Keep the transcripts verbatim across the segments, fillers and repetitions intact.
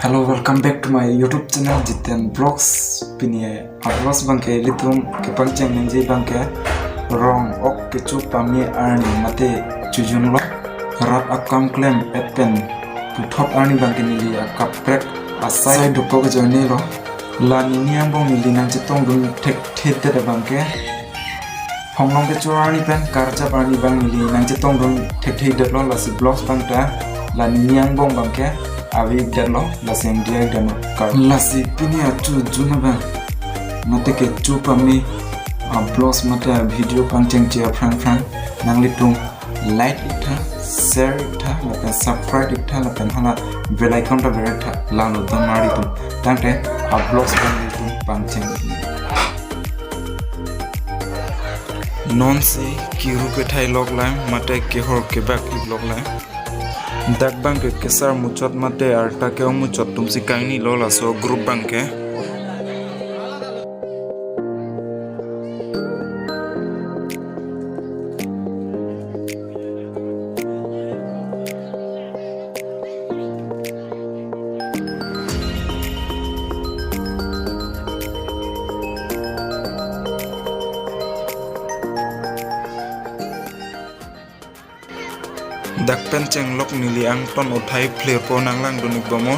Hello, welcome back to my YouTube channel Jiten Vlogs. Pini a-vlogs abangke ilitum kepangcheng nangji abangke rong ok kecho pame arni mate chojun lo. Rat akam klem et pen puthot arni abangke neli akaprek asai dokok ajoine lo. La nini angbong neli nangchetongdun thekthedet abangke Honglong kecho arni pen karjap arni abang neli nangchetongdun thekthedetlo, lasi vlogs abang ta la nini angbong abangke ave-ikdetlo, lasi ang diya-ikdetlo kar. Lasi pini achojun abang mate kecho pame a-vlogs mate a-video pangchengche aphrang phrang nanglitum like iktha, share iktha, lapen subscribe iktha, lapen hala bell icon ta ber iktha, lalo don mari tum. Tangte a-vlogs abang nelitum pangcheng. Nonsi kiru kethai lok lang mate kehor kebak ik lok lang. Dak abangke kesar muchot mate arta ke-ong muchot atumsi kangnilo laso group abangke. Dak pen chenglok neli angton othai phlerpo nanglangdun-ik bomlo.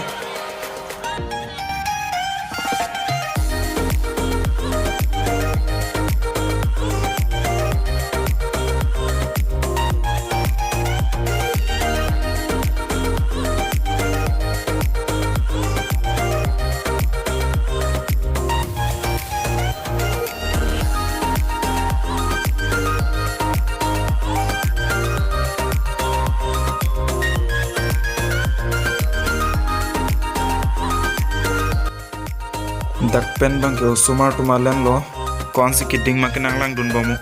Dak pen abangke osomar atum alenlo, ko-ansi keding ma kenanglangdun bomlo.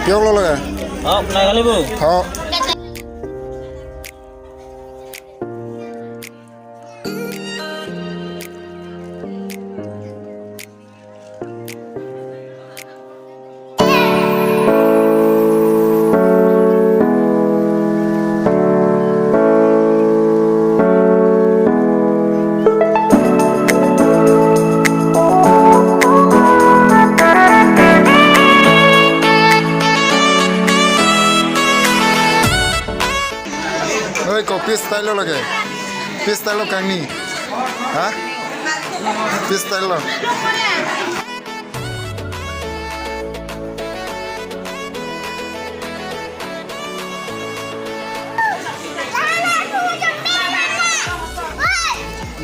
Piyok lo lage? Oh, nai kali bu. Oh. Oi, ko pi style lo lage? Pi style lo kangni? Ha? Pi style lo?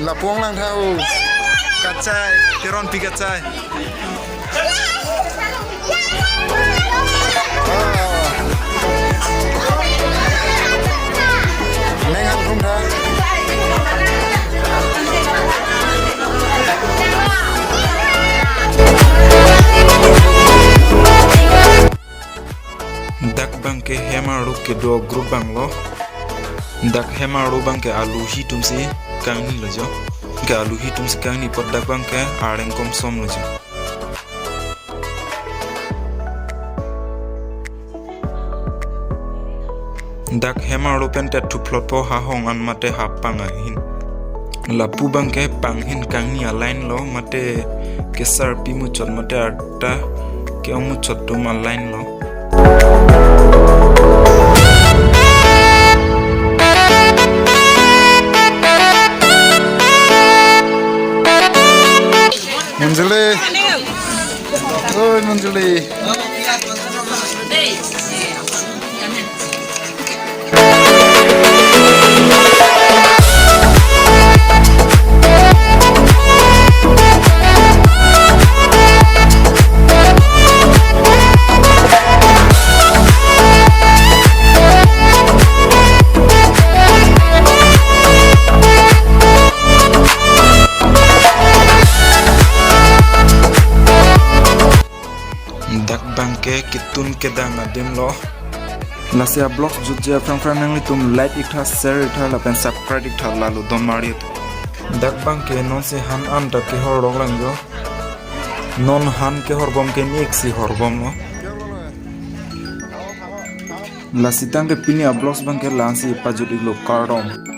Lapu-ong lang tha o. Kachai, Teronpi kachai. Ah. Neng han thum tha. Dak abangke hem arlo kedo group abanglo. Dak hem arlo abangke aluhi atumsi kangnilo jo. Ke aluhi atumsi kangni apot dak abangke areng komsomlo jo. Dak hem arlo pen te thuplotpo hahong an mate hapang ahin. Lapu abangke panghin kangni a-line lo mate kesarpi muchot mate arta ke-ong muchot atum a-line lo. Manjuli. Oi, Manjuli. Dak abangke ketun kedang adim lo. Lasi a-vlogs jutji aphrang phrang nanglitum like iktha, share iktha, lapen subscribe iktha, lalo don mari. Dak abangke nonsi han an ta kehor lok lang jo. Non han kehor bom ke nik si hor bomlo. Lasi tangte pini a-vlogs abangke la-ansi pajut-iklo, kardom.